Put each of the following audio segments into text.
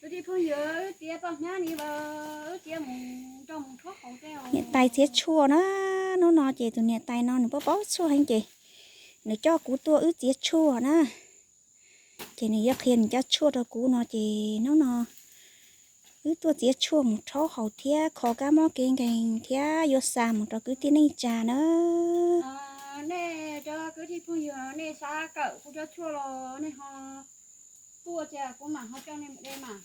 Niam tais txiav tshuaj na, hnub no ces tus niam tais no nws paub paub tshuaj heev ces nws coj kuv tuaj wb txiav tshuaj na. Ces nws yuav qhia nws cov tshuaj rau kuv no ces hnub no wb tuaj txiav tshuaj mus rhaub haus thiab kho kab mob kev nkeeg thiab yuav xa mus rau kwv tij neej tsa na. Nej cov kwv tij phooj ywg nej xav kawm kuv cov tshuaj los nej ho tuaj ces kuv mam ho coj nej mus de mas.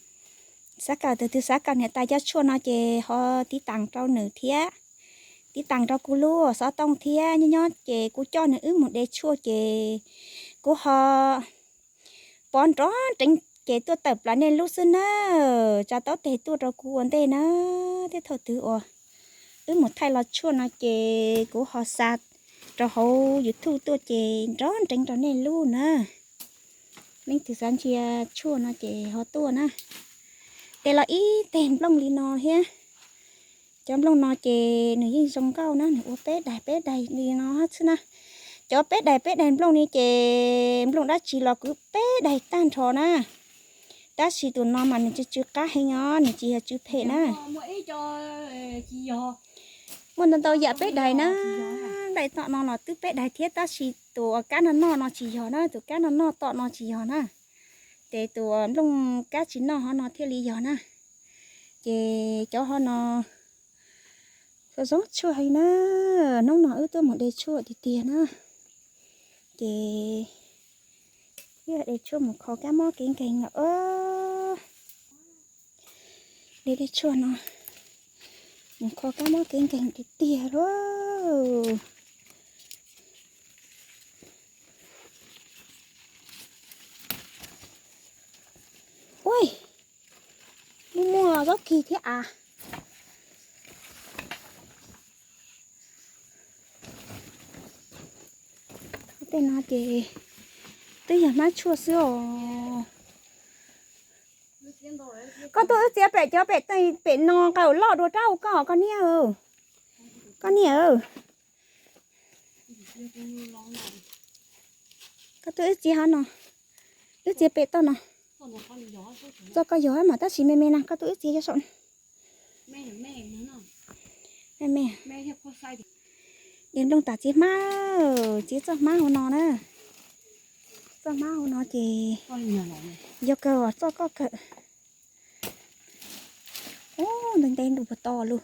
Xav kawm, tus twg xav kawm niam tais cov tshuaj no ces ho tiv tas rau nws thiab, tiv tas rau kuv lub xov tooj thiab nyob nyob ces kuv coj nws wb mus de tshuaj ces kuv ho pov nrov nreev ces tuaj tawm plaws nej lub xwb na. Tsa taub teg tuaj rau kuv ua ntej na, thiab thaum twg uas wb mus thaij los tshuaj no ces kuv ho xa rau hauv YouTube tuaj ces nrov nreev rau nej lub na. Leej twg xav ntsia tshuaj no ces ho tuaj na. Tes los ib teg nplooj li no thiab. Cov nplooj no ces nws yeej zoo nkauj na, nws ua peb daim peb daim li no xwb na. Cov peb daim peb daim nplooj ni ces nplooj dab tsi los kwv peb daim tag nrho na. Tab sis tus no mas nws tsw tsw qab heev os, nws tsis yog tsw phem na. Muaj ntau ntau yam peb daim na, daim tom no los twb peb daim thiab tab sis tus kab noj noj no tsis yog na, tus kab noj noj tom no tsis yog na. Ces tus nplooj kab tsis noj hov no thiaj li yog na. Ces cov hov no zoo zoo tshuaj heev na, hnub no wb tuaj mus de tshuaj tiag tiag na. Ces wb de tshuaj mus kho kab mob kev nkeeg lawm. De de tshuaj no mus kho kab mob kev nkeeg tiag tiag lauj. Ui, muaj muaj zaub kig thiab as. Tej no ces twb yog hmab tshuaj xwb os. Koj tuaj wb txiav pem cov pem, pem no qab loj dua rau koj, koj niam, koj niam. Koj tuaj wb txiav hov no, wb txiav pem toj no. Txoj koj yog mas tab sis me me na, koj tuaj wb txiav cov saum no. Me me. Dev nplooj tas txiav hmab, txiav txoj hmab hauv no na. Txoj hmab hauv no ces yog kawg txoj koj kawg. Ub, ntev ntev ntu puas to lug.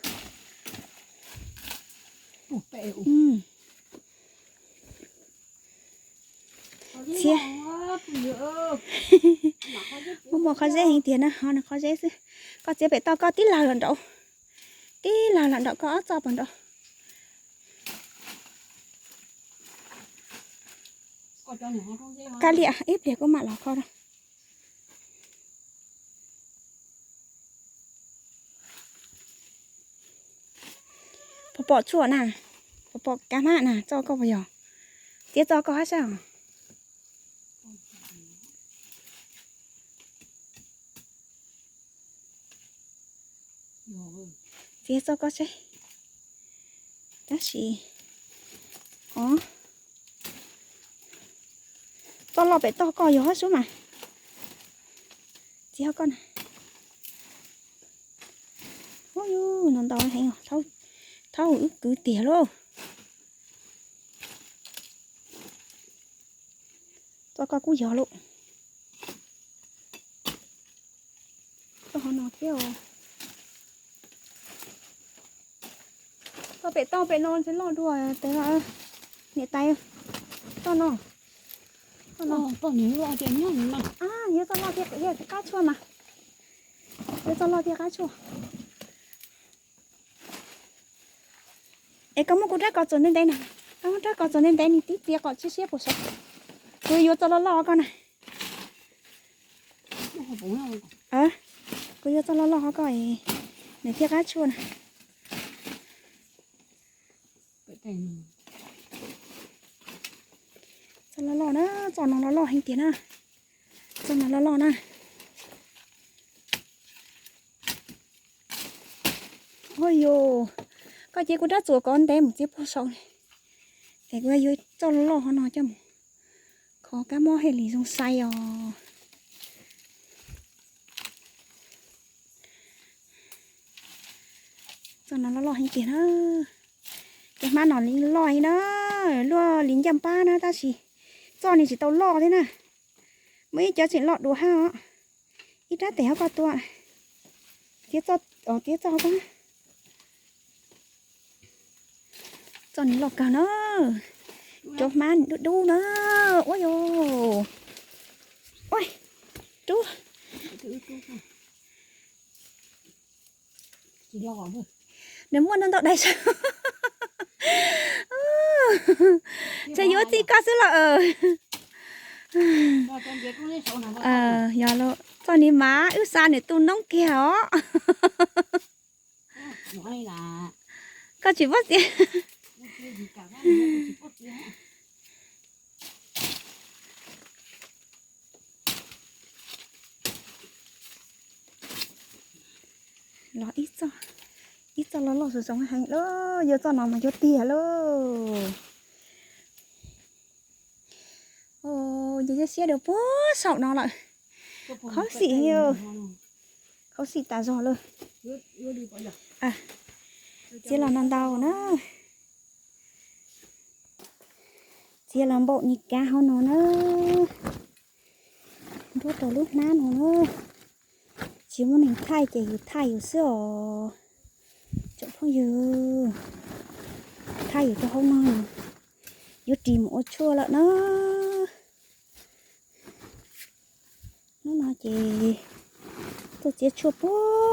Txhiab. Muaj muaj qhov zeb heev tiag na, ho nws qhov zeb xwb. Koj txiav pem toj koj tib lawg los nraud, tib lawg los nraud koj ob txoj puas nraud. Kab liam ib pliag kuv mam los kho rau. Puas pom tshuaj na, puas pom kab hmab na, txoj koj puas yog? Txiav txoj koj hab sab os. Txiav txoj koj seb. Tab sis, o, txoj loj pem toj koj yog hab sub mas. Txiav koj na. Ub, no ntau heev, thaub wb kwv tiag lauj. Txoj koj kuj yog lauj. Txoj hov no thiab os. Txoj pem toj pem no ntshe loj dua tes niam tais. Txoj no, txoj no. Yog txoj loj thiab qab tshuaj mas. Yog txoj loj thiab qab tshuaj. Es koj muab kuv rab kos txuas ntev ntev na, koj muab rab kos txuas ntev ntev ni tib txiav kom tshiab siab puas saum. Kuv yuav txoj loj loj koj na. Kuv yuav txoj loj loj koj, nws thiaj qab tshuaj na. Txoj loj loj na, txoj no loj loj heev tiag na. Txoj no loj loj na. Ua yus, koj cia kuv rab txuas kom ntev mus txiav puag saum li. Es kuv yuav txoj loj loj hov no coj mus kho kab mob thiaj li zoo xaiv os. Txoj no loj loj heev tiag na. Cov hmab no li loj heev na, luaj li ncaj npab na tab sis txoj ni tsis tau loj thiab na. Muaj ib cov tseem loj dua hab os. Ib rab tes hab koj tua. Tiab txoj, tiab txoj ko. Txoj ni loj kawg na. Cov hmab dub dub na. Ua yos. Ua, rub. Nws muaj ntau ntau dais. Ces yuav txij koj xwb los. Yog txoj ni mas wb xa nws tu noob kiag os. Koj tsis paub txiav. Los ib txoj, ib txoj loj loj zoo zoo heev lauj, yog txoj no mas yuav tiag lauj. Ces siab dua puag saum no lawm. Khaub xim, khaub xim tas zog lawm. Txiav los ntau ntau na. Txiav los npaum ni kav hauv no na. Nruab rau lub hnab no na. Tsis muaj neeg thaij ces yus thaij yus xwb os. Tsoom phooj ywg, thaij yus rau hauv no, yuav ris mus ua tshuaj lawm na. Hnub no ces tuaj txiav tshuaj puag